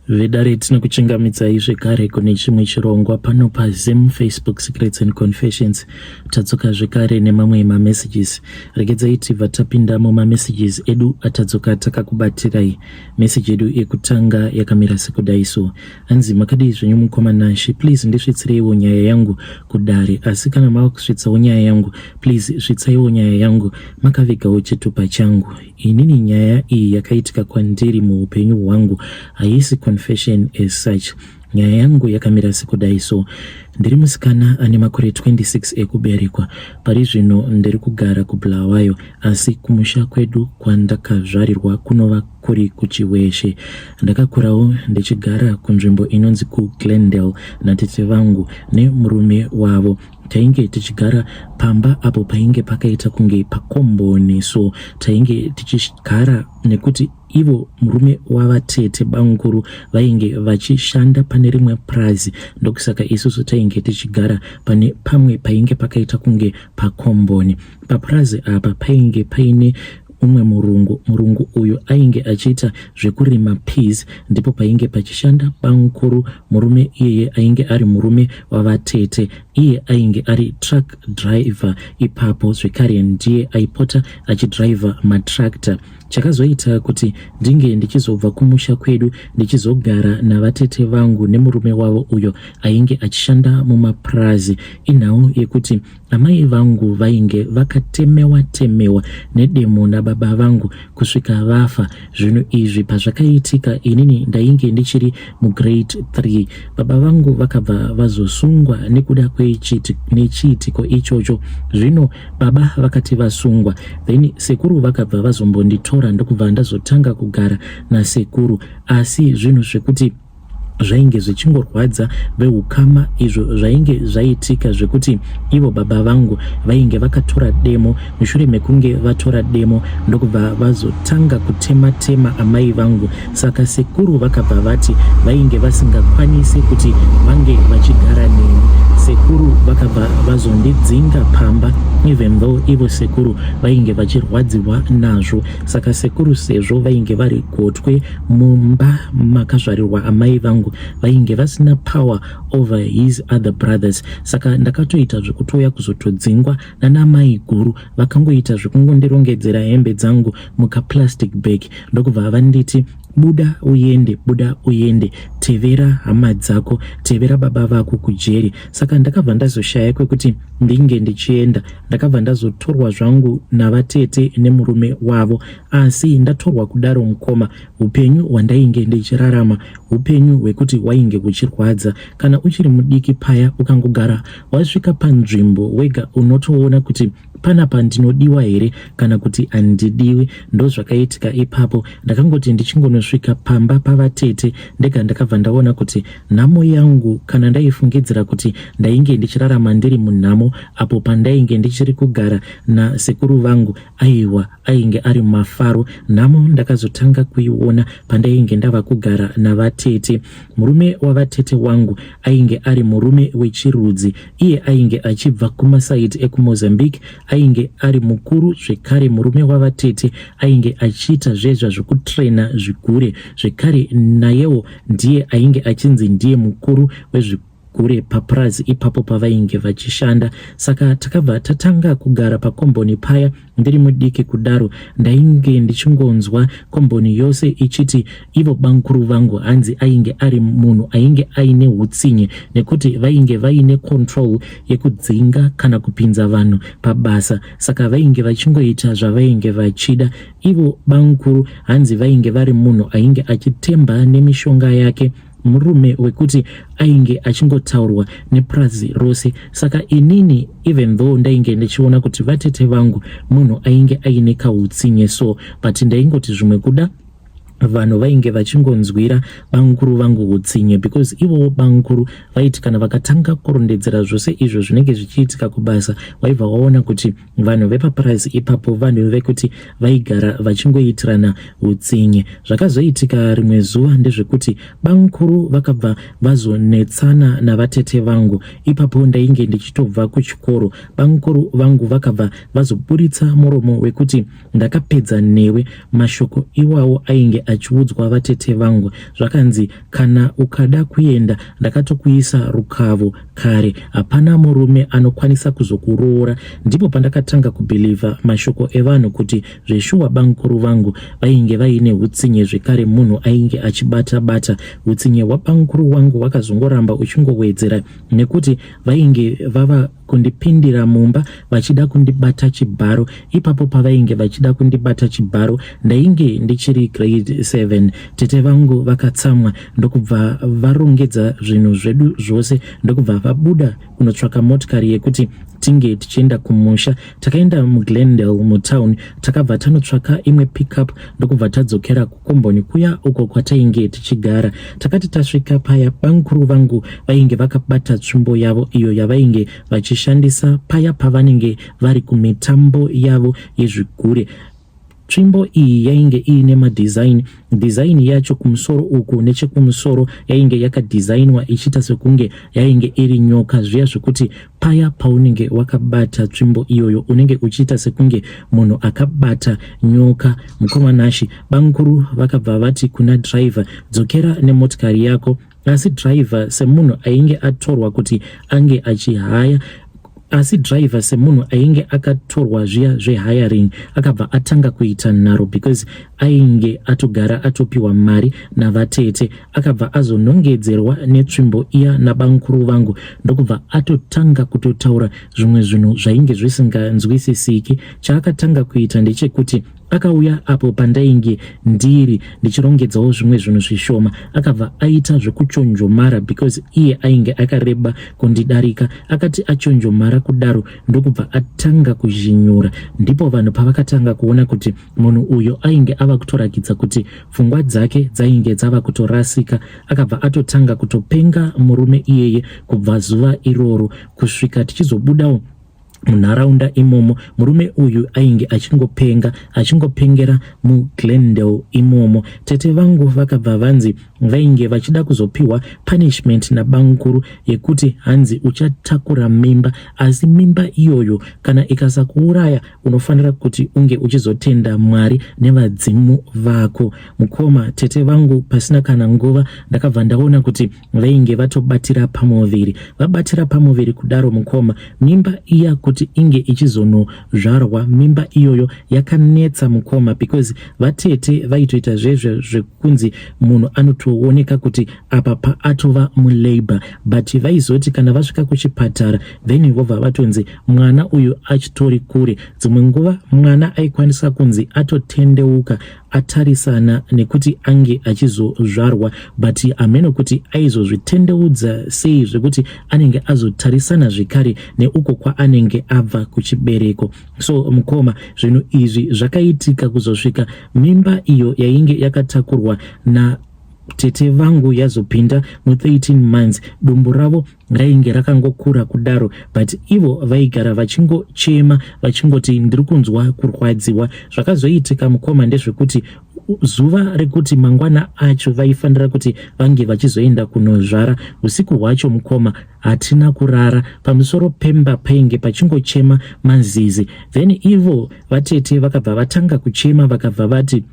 Vedare tinokuchingamidzai zvekare kune chimwe chirongwa pano paZim Facebook Secrets and Confessions. Tadzoka zvekare nemamwe mamessages. Regedzai tibva tapinda mumamessages edu atadzoka takakubatirai. Message yedu yekutanga yakamira sekudai so. Hanzi makadii zvenyu mukoma Nashe, please ndisvitsireiwo nyaya yangu kudare. Asi kana mava kusvitsawo nyaya yangu, please svitsaiwo nyaya yangu makavigawo chitupa changu. Inini nyaya iyi yakaitika kwandiri muupenyu hwangu haisi confession as such. Nyaya yangu yakamira sekudai so. Ndiri musikana ane makore 26 ekuberekwa. Pari zvino ndiri kugara kuBulawayo asi kumusha kwedu kwandakazvarirwa kunova kuri kuChiweshe. Ndakakurawo ndichigara kunzvimbo inonzi kuGlendale natete vangu nemurume wavo. Tainge tichigara pamba apo painge pakaita kunge pakomboni so tainge tichigara nekuti ivo murume wavatete bamukuru vainge vachishanda pane rimwe purazi ndokusaka isusu tainge tichigara pane pamwe painge pakaita kunge pakomboni. Papurazi apa painge paine umwe murungu. Murungu uyu ainge achiita zvekurima peas ndipo painge pachishanda bamukuru. Murume iyeye ainge ari murume wavatete. Iye ainge ari truck driver ipapo zvekare ndiye aipota achidriver matractor. Chakazoita kuti ndinge ndichizobva kumusha kwedu ndichizogara navatete vangu nemurume wavo uyo ainge achishanda mumapurazi inhau yekuti Amai vangu vainge vakatemewa temewa nedemo nababa vangu kusvika vafa. Zvinhu izvi pazvakaitika inini ndainge ndichiri mugrade 3. Baba vangu vakabva vazosungwa nekuda kwechiitiko ichocho. Zvino baba vakati vasungwa then sekuru vakabva vazombonditora ndokubva ndazotanga kugara nasekuru asi zvinhu zvekuti zvainge zvichingorwadza veukama izvo zvainge zvaitika zvekuti ivo baba vangu vainge vakatora demo mushure mekunge vatora demo ndokubva vazotanga kutema tema amai vangu saka sekuru vakabva vati vainge vasingakwanisi kuti vange vachigara neni sekuru vakabva vazondidzinga pamba even though ivo sekuru vainge vachirwadziwa nazvo saka sekuru sezvo vainge vari gotwe Mumba makazvarirwa amai vangu vainge vasina power over his other brothers saka ndakatoita zvekutouya kuzotodzingwa nana mai guru vakangoita zvekungondirongedzera hembe dzangu mukaplastic bag ndokubva vanditi buda uende buda uende tevera hama dzako tevera baba vako kujeri saka ndakabva ndazoshaya kwekuti ndinge ndichienda ndakabva ndazotorwa zvangu navatete nemurume wavo Asi ndatorwa kudaro mukoma, hupenyu hwandainge ndichirarama hupenyu hwekuti hwainge huchirwadza. Kana uchiri mudiki paya ukangogara wasvika panzvimbo wega unotoona kuti panapa ndinodiwa here kana kuti handidiwi. Ndozvakaitika ipapo. Ndakangoti ndichingonosvika pamba pavatete ndega ndakabva ndaona kuti nhamo yangu kana ndaifungidzira kuti ndainge ndichirarama ndiri munhamo apo pandainge ndichiri kugara nasekuru vangu aiwa ainge ari mumafaro. Nhamo ndakazotanga kuiona pandainge ndava kugara navatete. Murume wavatete wangu ainge ari murume wechirudzi, iye ainge achibva kumasaidi ekuMozambique. Ainge ari mukuru zvekare. Murume wavatete ainge achiita zvezva zvekutrena zvigure zvekare, nayewo ndiye ainge achinzi ndiye mukuru wezvigure gure papurazi ipapo pavainge vachishanda saka takabva tatanga kugara pakomboni paya ndiri mudiki kudaro ndainge ndichingonzwa komboni yose ichiti ivo bankuru vangu hanzi ainge ari munhu ainge aine utsinye nekuti vainge vaine control yekudzinga kana kupinza vanhu pabasa saka vainge vachingoita zvavainge vachida ivo bankuru hanzi vainge vari munhu ainge achitemba nemishonga yake murume wekuti ainge achingotaurwa nepurazi rose saka inini even though ndainge ndichiona kuti vatete vangu munhu ainge aine kautsinye so but ndaingoti zvimwe kuda vanhu vainge vachingonzwira bamukuru vangu utsinye because ivowo bamukuru vaiti kana vakatanga kurondedzera zvose izvo zvinenge zvichiitika kubasa waibva waona kuti Vanhu vepapurazi ipapo vanhu vekuti vaigara vachingoitirana utsinye. Zvakazoitika rimwe zuva ndezvekuti bamukuru vakabva vazonetsana navatete vangu. Ipapo ndainge ndichitobva kuchikoro. Bamukuru vangu vakabva vazoburitsa muromo wekuti ndakapedza newe. Mashoko iwawo ainge achiudzwa vatete vangu. Zvakanzi kana ukada kuenda ndakatokuisa rukavo kare, hapana murume anokwanisa kuzokuroora. Ndipo pandakatanga kubhilivha mashoko evanhu kuti zveshuwa bamkuru vangu vainge vaine hutsinye zvekare munhu ainge achibata bata. Hutsinye hwabamkuru wangu hwakazongoramba uchingowedzera nekuti vainge vava kundipindira mumba vachida kundibata chibharo. Ipapo pavainge vachida kundibata chibharo ndainge ndichiri grade 7. Tete vangu vakatsamwa ndokubva varongedza zvinhu zvedu zvose ndokubva vabuda kunotsvaka motikari yekuti tinge tichienda kumusha. Takaenda muGlendale mutown, takabva tanotsvaka imwe pickup ndokubva tadzokera kukomboni kuya uko kwatainge tichigara. Takati tasvika paya, bamkuru vangu vainge vakabata tsvimbo yavo iyo yavainge vachishandisa paya pavanenge vari kumitambo yavo yezvigure. Tsvimbo iyi yainge iine madesign. Design yacho kumusoro uku nechekumusoro yainge yakadesignwa ichiita sekunge yainge iri nyoka zviya zvekuti paya paunenge wakabata tsvimbo iyoyo unenge uchiita sekunge munhu akabata nyoka. Mukoma Nashy, bamkuru vakabva vati kuna driver, dzokera nemotikari yako. Asi driver semunhu ainge atorwa kuti ange achihaya asi driver semunhu ainge akatorwa zviya zvehiring akabva atanga kuita nharo because ainge atogara atopiwa mari navatete. Akabva azonongedzerwa netsvimbo iya nabamkuru vangu ndokubva atotanga kutotaura zvimwe zvinhu zvainge zvisinganzwisisiki. Chaakatanga kuita ndechekuti akauya apo pandainge ndiri ndichirongedzawo zvimwe zvinhu zvishoma, akabva aita zvekuchonjomara because iye ainge akareba kundidarika. Akati achonjomara kudaro ndokubva atanga kuzhinyura. Ndipo vanhu pavakatanga kuona kuti munhu uyo ainge ava kutorakidza kuti pfungwa dzake dzainge dzava kutorasika. Akabva atotanga kutopenga murume iyeye kubva zuva iroro kusvika tichizobudawo munharaunda imomo. Murume uyu ainge achingopenga achingopengera muGlendale imomo. Tete vangu vakabva vanzi vainge vachida kuzopiwa punishment nabamkuru yekuti hanzi uchatakura mimba, asi mimba iyoyo kana ikasakuuraya unofanira kuti unge uchizotenda Mwari nevadzimu vako. Mukoma, tete vangu pasina kana nguva ndakabva ndaona kuti vainge vatobatira pamuviri. Vabatira pamuviri kudaro mukoma, mimba iya kuti inge ichizonozvarwa, mimba iyoyo yakanetsa mukoma because vatete vaitoita zvezve zvekunzi munhu anotooneka kuti apa paatova mulabor, but vaizoti kana vasvika kuchipatara then vobva vatonzi mwana uyu achitori kure. Dzimwe nguva mwana aikwanisa kunzi atotendeuka atarisana nekuti ange achizozvarwa, but hameno kuti aizozvitendeudza sei zvekuti anenge azotarisana zvekare neuko kwaanenge abva kuchibereko. So mukoma, zvinhu izvi zvakaitika kuzosvika mimba iyo yainge yakatakurwa na tete vangu yazopinda mu13 months. Dumbu ravo rainge rakangokura kudaro, but ivo vaigara vachingochema vachingoti ndiri kunzwa kurwadziwa. Zvakazoitika mukoma ndezvekuti zuva rekuti mangwana acho vaifanira kuti vange vachizoenda kunozvara, usiku hwacho mukoma hatina kurara. Pamusoro pemba painge pachingochema mazizi. Then ivo vatete vakabva vatanga kuchema, vakabva vati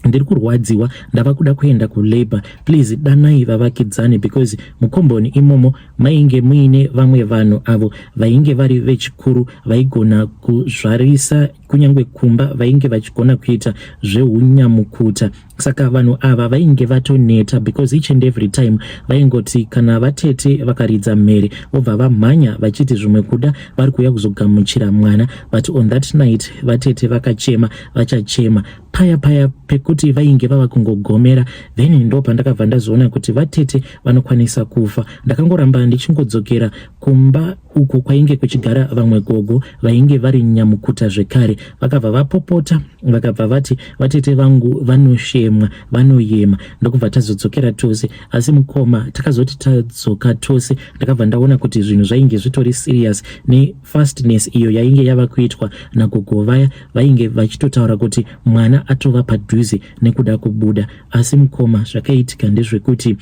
ndiri kurwadziwa, ndava kuda kuenda kulabor, please danai vavakidzani, because mukomboni imomo mainge muine vamwe vanhu avo vainge vari vechikuru vaigona kuzvarisa, kunyange kumba vainge vachigona kuita zveunyamukuta. Saka vanhu ava vainge vatoneta because each and every time vaingoti kana vatete vakaridza mhere vobva vamhanya vachiti zvimwe kuda vari kuuya kuzogamuchira mwana. But on that night vatete vakachema vachachema paya paya pekuti vainge vava kungogomera, then ndo pandakabva ndazoona kuti vatete vanokwanisa kufa. Ndakangoramba ndichingodzokera kumba uko kwainge kuchigara vamwe gogo vainge vari nyamukuta zvekare. Vakabva vapopota, vakabva vati vatete vangu vanoshemwa vanoyema, ndokubva tazodzokera tose. Asi mukoma, takazoti tadzoka tose ndakabva ndaona kuti zvinhu zvainge zvitori serious nefastness iyo yainge yava kuitwa nagogo vaya. Vainge vachitotaura kuti mwana atova padhuze nekuda kubuda. Asi mukoma, zvakaitika ndezvekuti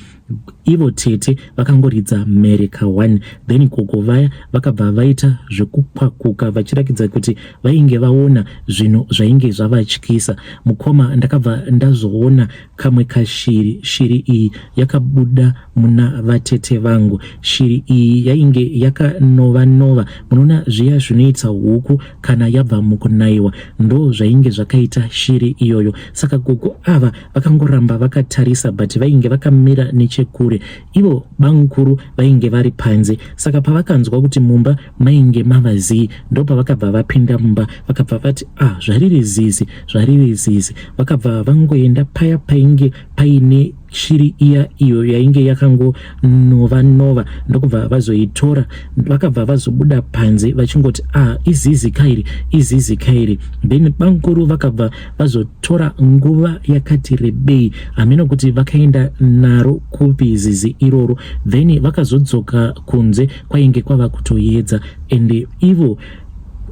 ivo tete vakangoridza mhere ka1, then gogo vaya vakabva vaita zvekukwakuka vachirakidza kuti vainge vaona zvinhu zvainge zvavatyisa. Mukoma, ndakabva ndazoona ndakazoona kamwe kashiri. Shiri iyi yakabuda muna vatete vangu. Shiri iyi yainge yakanova nova, munoona zviya zvinoita huku kana yabva mukunaiwa, ndo zvainge zvakaita shiri iyoyo. Saka gogo ava vakangoramba vakatarisa, but vainge vakamira nechekure. Ivo bamukuru vainge vari panze, saka pavakanzwa kuti mumba mainge mava zii, ndopavakabva vapinda mumba, vakabva vati, "Ah, zvariri zizi, zvariri zizi." Vakabva vangoenda paya painge paine shiri iya, iyo yainge yakangonova nova, ndokubva vazoitora. Vakabva vazobuda panze vachingoti, "Ah, izizi kairi, izizi kairi." Then bamukuru vakabva vazotora nguva yakati rebei, hameno kuti vakaenda naro kupi zizi iroro. Then vakazodzoka kunze kwainge kwava kutoedza, ende ivo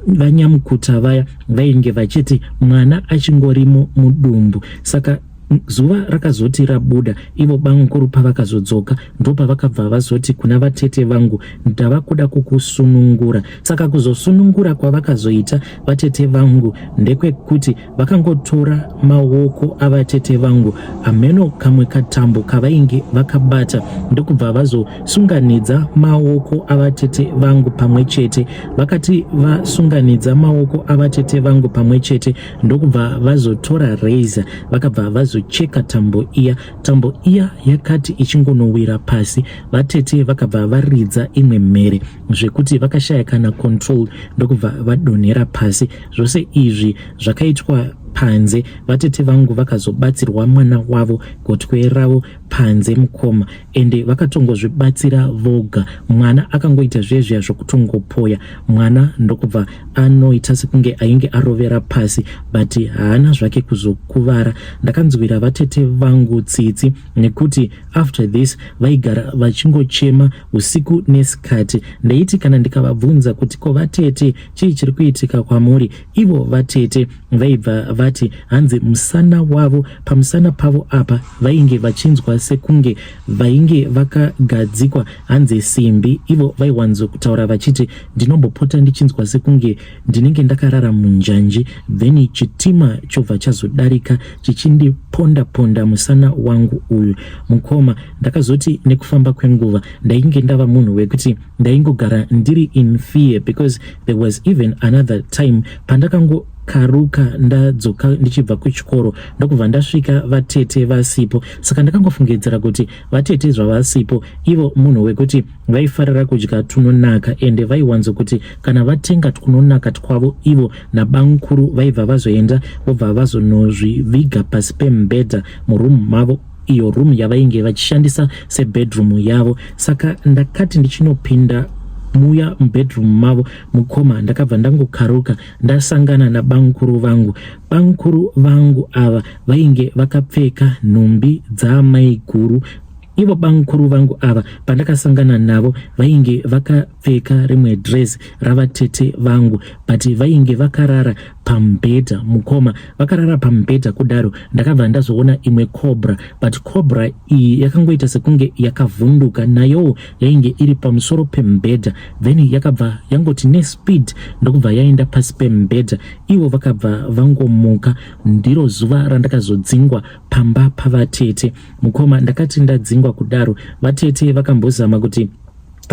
vanyamukuta vaya vainge vachiti mwana achingorimo mudumbu. Saka zuva rakazoti rabuda, ivo bamukuru pavakazodzoka, ndopavakabva vazoti kuna vatete vangu, "Ndava kuda kukusunungura." Saka kuzosunungura kwavakazoita vatete vangu ndekwekuti vakangotora maoko avatete vangu, hameno kamwe katambo kavainge vakabata, ndokubva vazosunganidza maoko avatete vangu pamwe chete. Vakati vasunganidza maoko avatete vangu pamwe chete, ndokubva vazotora razor, vakabva vazocheka tambo iya. Tambo iya yakati ichingonowira pasi, vatete vakabva varidza imwe mhere zvekuti vakashaya kana control, ndokubva vadonhera pasi. Zvose izvi zvakaitwa panze. Vatete vangu vakazobatsirwa mwana wavo, gotwe ravo, panze, mukoma, ende vakatongozvibatsira voga. Mwana akangoita zviya zvokutongopoya mwana, ndokubva anoita sekunge ainge arovera pasi, but haana zvake kuzokuvara. Ndakanzwira vatete vangu tsitsi nekuti after this vaigara vachingochema usiku nesikati. Ndaiti kana ndikavabvunza kuti, "Ko vatete, chii chiri kuitika kwamuri?" ivo vatete vaibva vati hanzi musana wavo, pamusana pavo apa vainge vachinzwa sekunge vainge vakagadzikwa hanzi simbi. Ivo vaiwanzokutaura vachiti, "Ndinombopota ndichinzwa sekunge ndinenge ndakarara munjanji, then chitima chobva chazodarika chichindiponda ponda musana wangu uyu." Mukoma, ndakazoti nekufamba kwenguva ndainge ndava munhu wekuti ndaingogara ndiri in fear, because there was even another time pandakango karuka ndadzoka ndichibva kuchikoro, ndokubva ndasvika vatete vasipo. Saka ndakangofungidzira kuti vatete zvavasipo, ivo munhu wekuti vaifarira kudya tunonaka, ende vaiwanzokuti kana vatenga tunonaka twavo ivo nabamukuru, vaibva vazoenda vobva vazonozviviga pasi pemubhedha murumu mavo, iyo room yavainge vachishandisa sebedroom yavo. Saka ndakati ndichinopinda muya mubedroom mavo, mukoma, ndakabva ndangokaruka ndasangana nabamukuru vangu. Bamukuru vangu ava vainge vakapfeka nhumbi dzaamai guru. Ivo bamukuru vangu ava, pandakasangana navo, vainge vakapfeka rimwe dress ravatete vangu, but vainge vakarara pamubhedha. Mukoma, vakarara pamubhedha kudaro, ndakabva ndazoona imwe cobra, but cobra iyi yakangoita sekunge yakavhunduka, nayowo yainge iri pamusoro pemubhedha. Then yakabva yangoti nespeed, ndokubva yaenda pasi pemubhedha. Ivo vakabva vangomuka. Ndiro zuva randakazodzingwa pamba pavatete. Mukoma, ndakati ndadzingwa kudaro, vatete vakambozama kuti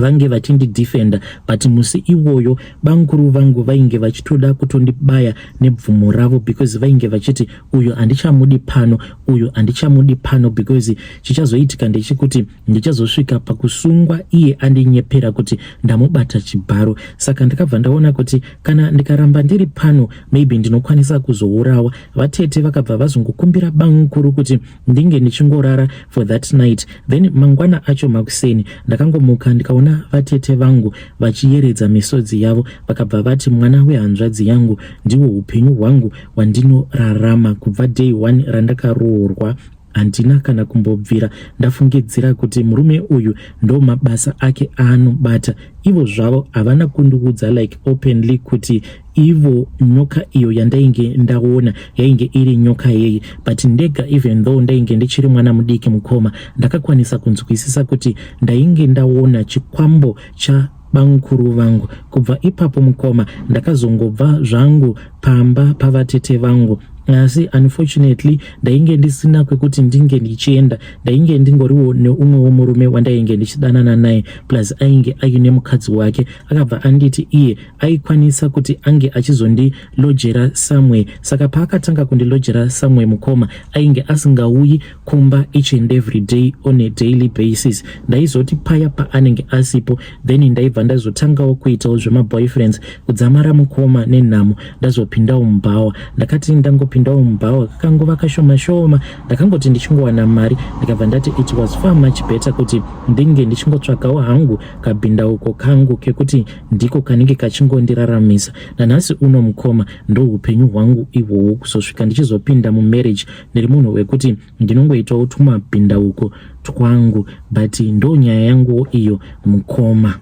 vange vachindidefenda, but musi iwoyo bamukuru vangu vainge vachitoda kutondibaya nebvumo ravo, because vainge vachiti, "Uyu handichamudi pano, uyu handichamudi pano, because chichazoitika ndechekuti ndichazosvika pakusungwa iye andinyepera kuti ndamubata chibharo." Saka ndakabva ndaona kuti kana ndikaramba ndiri pano, maybe ndinokwanisa kuzourawa. Vatete vakabva vazongokumbira bamukuru kuti ndinge ndichingorara for that night. Then mangwana acho makuseni ndakangomuka, ndikaona vatete vangu vachiyeredza misodzi yavo. Vakabva vati, "Mwana wehanzvadzi yangu, ndiwo upenyu hwangu hwandinorarama kubva day one randakaroorwa. Handina kana kumbobvira ndafungidzira kuti murume uyu ndo mabasa ake aanobata. Ivo zvavo havana kundiudza like openly kuti ivo nyoka iyo yandainge ndaona yainge iri nyoka yei, but ndega, even though ndainge ndichiri mwana mudiki, mukoma, ndakakwanisa kunzwisisa kuti ndainge ndaona chikwambo chabamukuru vangu." Kubva ipapo, mukoma, ndakazongobva zvangu pamba pavatete vangu. Asi unfortunately ndainge ndisina kwekuti ndinge ndichienda. Ndainge ndingoriwo neumwewo murume wandainge ndichidanana naye, plus ainge aine mukadzi wake. Akabva anditi iye aikwanisa kuti ange achizondilojera somewhere. Saka paakatanga kundilojera somewhere, mukoma, ainge asingauyi kumba each and every day on a daily basis. Ndaizoti paya paanenge asipo, then ndaibva ndazotangawo kuitawo zvemaboyfriends. Kudzamara, mukoma, nenhamo ndazopindawo mubhawa. Ndakati ndangopindawo mubhawa kakangova kashoma shoma, ndakangoti ndichingowana mari, ndikabva ndati it was far much better kuti ndinge ndichingotsvakawo hangu kabhindauko kangu kekuti ndiko kanenge kachingondiraramisa. Nanhasi uno, mukoma, ndo upenyu hwangu ihwohwo. Kuzosvika ndichizopinda mumarriage, ndiri munhu wekuti ndinongoitawo tumabhindauko twangu, but ndo nyaya yanguwo iyo, mukoma.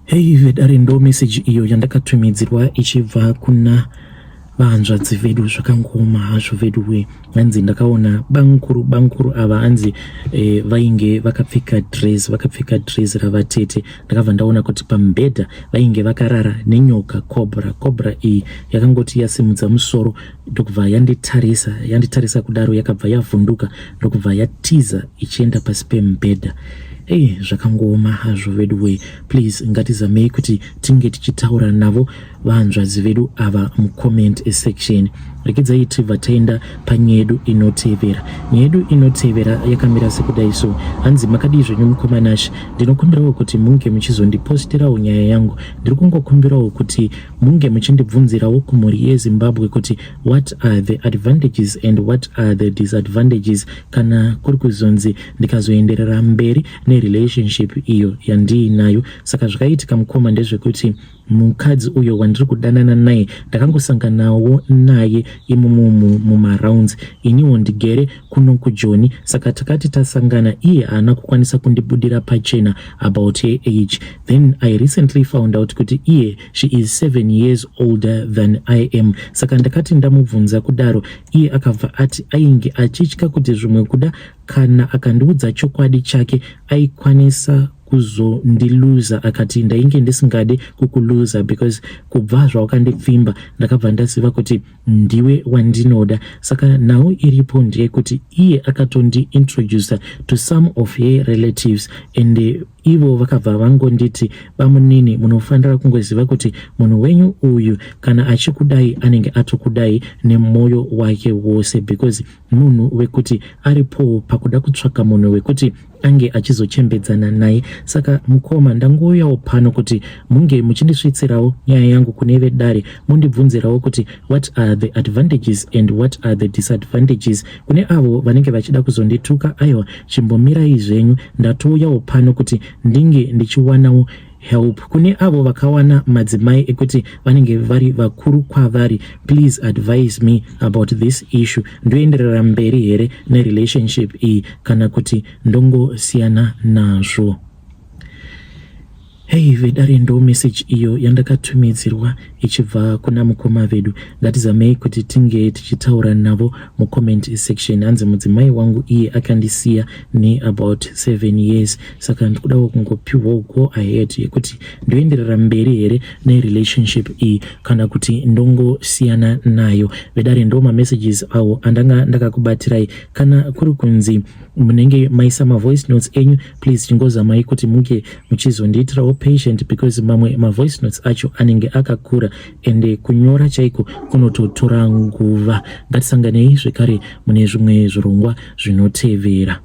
Hei vedare, ndo meseji iyo yandakatumidzirwa ichibva kuna vahanzvadzi vedu. Zvakangoma hazvo vedu we. Hanzi ndakaona bankuru, bankuru ava hanzi vainge vakapfeka dress, vakapfeka dress ravatete. Ndakabva ndaona kuti pamubhedha vainge vakarara nenyoka cobra. Cobra iyi yakangoti yasimudza musoro ndokubva yanditarisa. Yanditarisa kudaro, yakabva yavhunduka ndokubva yatiza ichienda pasi pemubhedha. Ei, zvakangooma hazvo vedu we. Please, ngatizamei kuti tinge tichitaura navo vahanzvadzi vedu ava mucomment section. Regedzai tibva taenda panyaya yedu inotevera. Nyaya yedu inotevera yakamira sekudai so. Hanzi, "Makadii zvenyu, mukoma Nash? Ndinokumbirawo kuti munge muchizondipostirawo nyaya yangu. Ndiri kungokumbirawo kuti munge muchindibvunzirawo kumhuri yeZimbabwe kuti what are the advantages and what are the disadvantages kana kuri kuzonzi ndikazoenderera mberi nerelationship iyo yandiinayo. Saka zvakaitika, mukoma, ndezvekuti mukadzi uyo wandiri kudanana naye ndakangosanganawo naye imomo mumarounds. Iniwo ndigere kuno kuJoni. Saka takati tasangana, iye haana kukwanisa kundibudira pachena about her age. Then I recently found out kuti iye she is 7 years older than I am. Saka ndakati ndamubvunza kudaro, iye akabva ati ainge achitya kuti zvimwe kuda kana akandiudza chokwadi chake aikwanisa kuzondiluza. Akati ndainge ndisingade kukuluza because kubva zvawakandipfimba ndakabva ndaziva kuti ndiwe wandinoda. Saka nhau iripo ndeyekuti iye akatondiintroduca to some of her relatives and ivo vakabva vangonditi, 'Bamunini, munofanira kungoziva kuti munhu wenyu uyu kana achikudai anenge atokudai nemwoyo wake wose, because munhu wekuti aripowo pakuda kutsvaka munhu wekuti ange achizochembedzana naye.' Saka mukoma, ndangouyawo pano kuti munge muchindisvitsirawo nyaya yangu kune vedare, mundibvunzirawo kuti what are the advantages and what are the disadvantages. Kune avo vanenge vachida kuzondituka, aiwa, chimbomirai zvenyu. Ndatouyawo pano kuti ndinge ndichiwanawo help. Kune avo vakawana madzimai ekuti vanenge vari vakuru kwavari, please advise me about this issue. Ndoenderera mberi here nerelationship iyi kana kuti ndongosiyana nazvo?" Hei vedare, ndo meseji iyo yandakatumidzirwa ichibva kuna mukoma vedu. Ngatizamei kuti tinge tichitaura navo mucomment section. Hanzi mudzimai wangu iye akandisiya neabout 7 years, saka ndikudawo kungopiwawo go ahead yekuti ndoenderera mberi here nerelationship iyi kana kuti ndongosiyana nayo. Vedare, ndo mamessages awo andanga ndakakubatirai. Kana kuri kunzi munenge maisa mavoice notes enyu, please chingozamai kuti munge muchizondiitirawo patient, because mamwe mavoice notes acho anenge akakura ende kunyora chaiko kunototora nguva. Ngatisanganei zvekare mune zvimwe zvirongwa zvinotevera.